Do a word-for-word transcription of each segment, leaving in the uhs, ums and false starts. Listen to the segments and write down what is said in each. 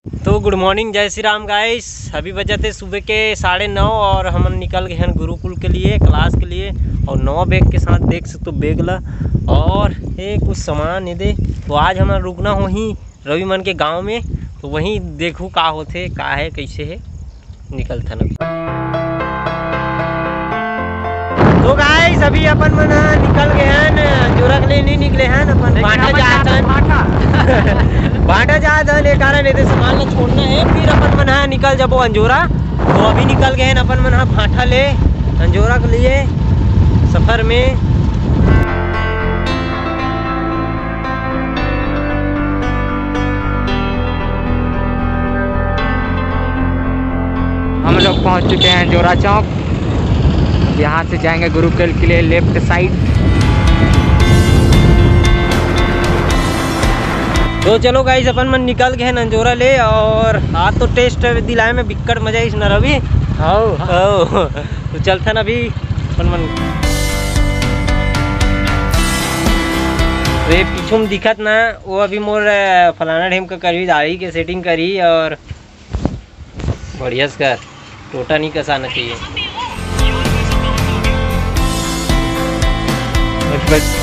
तो गुड मॉर्निंग, जय श्री राम गाइस। अभी बजत हे सुबह के साढ़े नौ और हमन निकल गए हैं गुरुकुल के लिए, क्लास के लिए। और नवा बैग के साथ देख सकते हो बैग ला, और ये कुछ सामान ये दे। तो आज हमन रुकना होही रवि मन के गांव में, तो वहीं देखू का होथे, का है, कैसे है। निकलथन अभी। तो गाइस, अभी अपन मन ह निकल गए हैं, अंजोरा के लिए नहीं निकले हैं, अपन लेकिन भांठा अपन जात जात हन। भांठा। भांठा जात हन, ये कारण ये सामान ला छोड़ना है, फिर अपन मन ह निकल जाबो अंजोरा। तो अभी निकल गए हैं अपन मन ह भांठा ले, अंजोरा के लिए सफर में। हम लोग पहुंच चुके हैं जोरा चौक। यहाँ से जाएंगे गुरुकुल के लिए लेफ्ट साइड। तो चलो गाइस, अपन मन निकल गए हैं अंजोरा ले, और आज तो टेस्ट दिलाए में बिक्कट मजा आइस न रवि। हाँ, हाँ। ओ, तो चलथन अभी अपन मन। वे पीछू में दिखत ना, वो अभी मोर, अ, फलाना ढेम का करही, दाढ़ी के सेटिंग करही और बढ़िया से कर, टोटा नहीं कसाना चाहिए। बस, बस।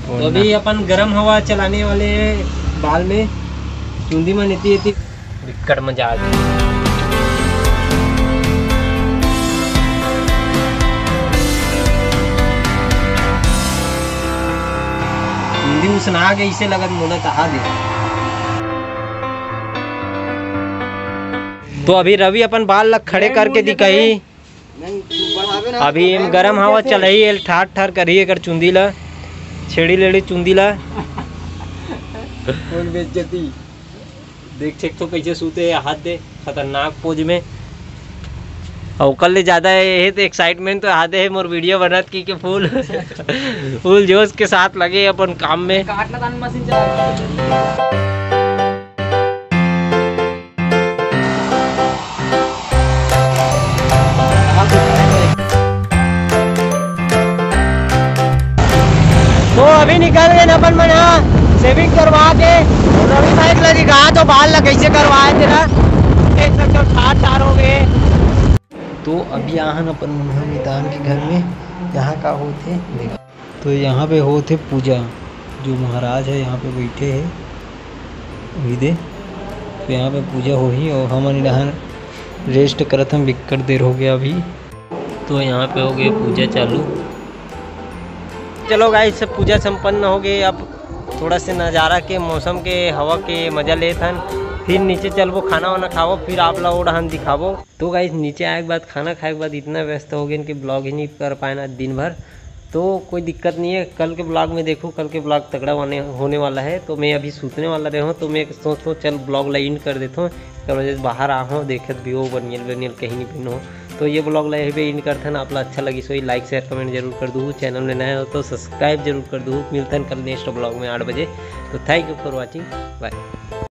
तो अभी अपन गरम हवा चलाने वाले हैं बाल में, चुंदी में नीति इति बिक्कट मजा आ गया। चुंदी उसना गई, इसे लगत मोला तहा दे। तो अभी रवि अपन बाल ला खड़े करके दिखाही। अभी एम गरम हवा चलही, एल ठार ठार करही एकर चुंदी ला, छेड़ी लेड़ी चुंदी ला। कौन बेइज्जती? देख, check तो कैसे सूते हे, हाथ दे, खतरनाक पोज में। और ओकर ले ज्यादा ये तो एक्साइटमेंट तो हाथ दे हे, मोर वीडियो बनत की के फुल, फुल जोश के साथ लगे अपन काम में। काटना तान मशीन चला। तो अभी निकल गए न अपन मन ह shaving करवा के। रवि भाई के लगी कहा तो बाल ला कैसे करवाए तेरा, देख सकते हो, ठार ठार हो गए। तो अभी आहन अपन मन ह मितान के घर में, यहाँ का होथे देखा। तो यहाँ पे होत हे पूजा, जो महाराज है यहाँ पे बैठे हे, वही दे। तो यहाँ पे पूजा होही और हमन इधर rest करत हन, बिक्कट देर हो गया अभी। तो यहाँ पे हो गई पूजा चालू। चलो गाइस, सब पूजा संपन्न हो गई। अब थोड़ा से नज़ारा के, मौसम के, हवा के मजा लेत हन, फिर नीचे चलबो, खाना वाना खाबो, फिर आप ला ओढ़ हन दिखाबो। तो गाइस, नीचे आए के बाद, खाना खाए के बाद इतना व्यस्त हो गए कि ब्लॉग ही नहीं कर पाए ना दिन भर। तो कोई दिक्कत नहीं है, कल के ब्लॉग में देखो, कल के ब्लॉग तगड़ा होने होने वाला है। तो मैं अभी सूतने वाला रहे हूँ, तो मैं सोच सोच चल ब्लॉग ला एंड कर देता हूँ। कल वजह से बाहर आ हूँ, देखत भी हो बनियल बनियल कहीं नहीं पहनो। तो ये ब्लॉग ला यहीं पे एंड करते हैं। आप ला अच्छा लगी सोई, लाइक शेयर कमेंट जरूर कर दू, चैनल में नए हो तो सब्सक्राइब जरूर कर दू। मिलते हैं कल नेक्स्ट ब्लॉग में आठ बजे। तो thank you for watching, bye।